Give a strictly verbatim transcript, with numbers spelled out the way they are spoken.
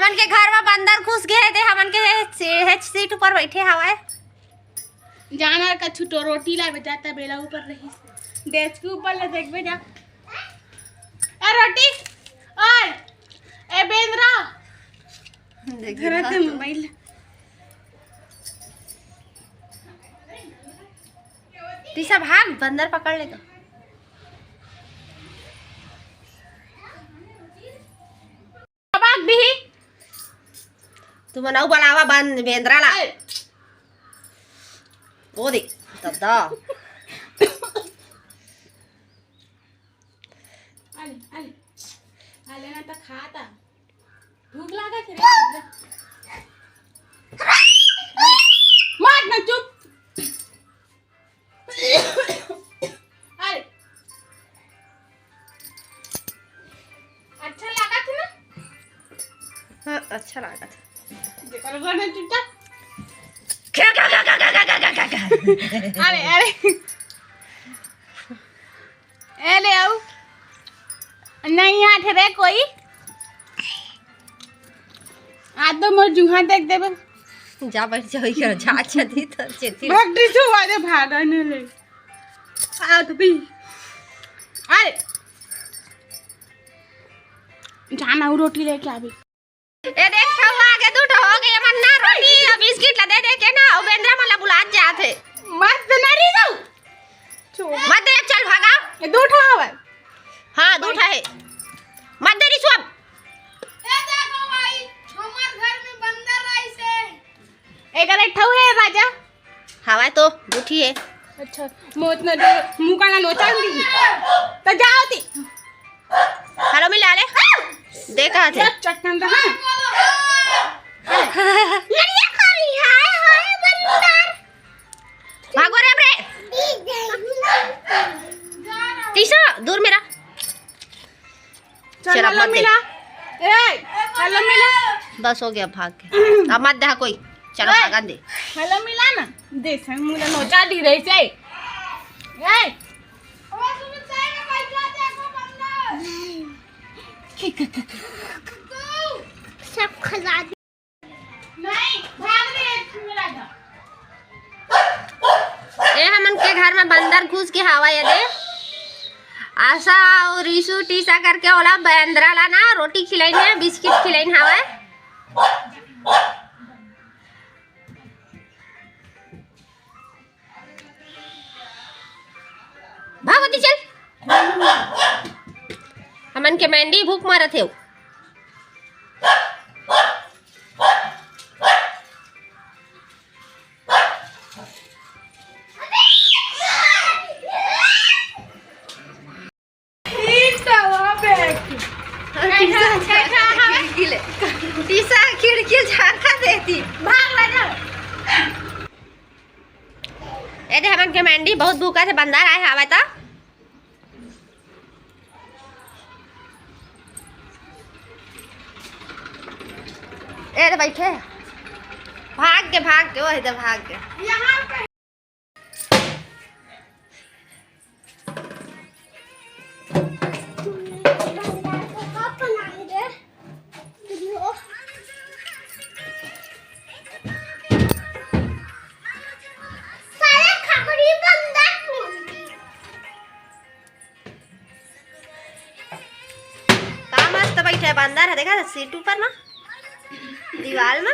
हमन के घर में बंदर घुस गए हे, ते हमन के हे, हे सीट ऊपर बैठे हवय। जाना कछु तो रोटी ला बेटा, तबेला ऊपर रही। डेस्क के ऊपर ला देखबे जा। ए रोटी, ओए, ए बेंदरा। देख धरा दे मोबाइल। टीसा भाग, बंदर पकड़ लेगा। भाग दिही। तुमन अउ बलावा बन बेंदरा ला। ए। ओ दे, दद्दा। अरे, अरे। आ लेना त खाता। भूख लागत हे रे। मार ना, चुप। अरे। अच्छा लागत हे ना? हाँ, अच्छा लागत हे। देखो, देखो, देखो, चुपचाप। क्या, क्या, क्या? अरे, अरे। ए ले आऊ। नहीं आत रे कोई। आ तो मोर जुहा देख देबे। जा बैठ जा, इकर जा, अच्छा दी तो चेती। भाग दी तो वाले भागा न ले। आ तो भी। अरे। जाना वो रोटी लेके आबे। ए देख, ठो आगे दू ठो हो गए, मन ना रोटी या बिस्किट ला दे दे के ना, अउ बेंदरा मन ला बुलात जात हे। मत दे ना रे जाऊ। मत दे, चल भागा। ये दू ठो हवय। हाँ, दू ठो हे। मत दे रिसु अब। ए देखो भाई, हमार घर में बंदर आइस हे। एकर एक ठो हे राजा। हवय तो, दू ठी हे। अच्छा, मोत न दे, मुंह का ना नोचा दी। तो जाओ ती। हेलो मिला ले। देखा थे। चटकन रहा। लड़िया खा रही है, हाय बंदर। भागो रे, रे। टीसा, दूर मेरा। चल, चल, अब हेलो मत दे। मिला। ए, हेलो मिला। बस हो गया, भाग गया। अब मत दे कोई। चलो, ए, भागन दे। हेलो मिला ना। दे संग मुला नोचा दी रही से। ए। सब खिला दे। ए हमन के घर में बंदर घुस के हवय, ये दे। आशा अउ रिशु टीसा करके ओला बंदरा ला ना रोटी खिलाइन हे, बिस्किट खिलाइन हवय। भागवती चल। हमन के मैंडी भूख मारत हे। टीसा खिड़की ले, टीसा खिड़की झांका देती। भाग ना जा। ए दे हमन के मैंडी बहुत भूखा से बंदर आए हवय त। ए रे बैठे। भाग के, भाग के, ओह दे भाग के। यहाँ पे का मस्त बैठे हे बंदर ह, देखा सीट ऊपर मा, दीवाल मा।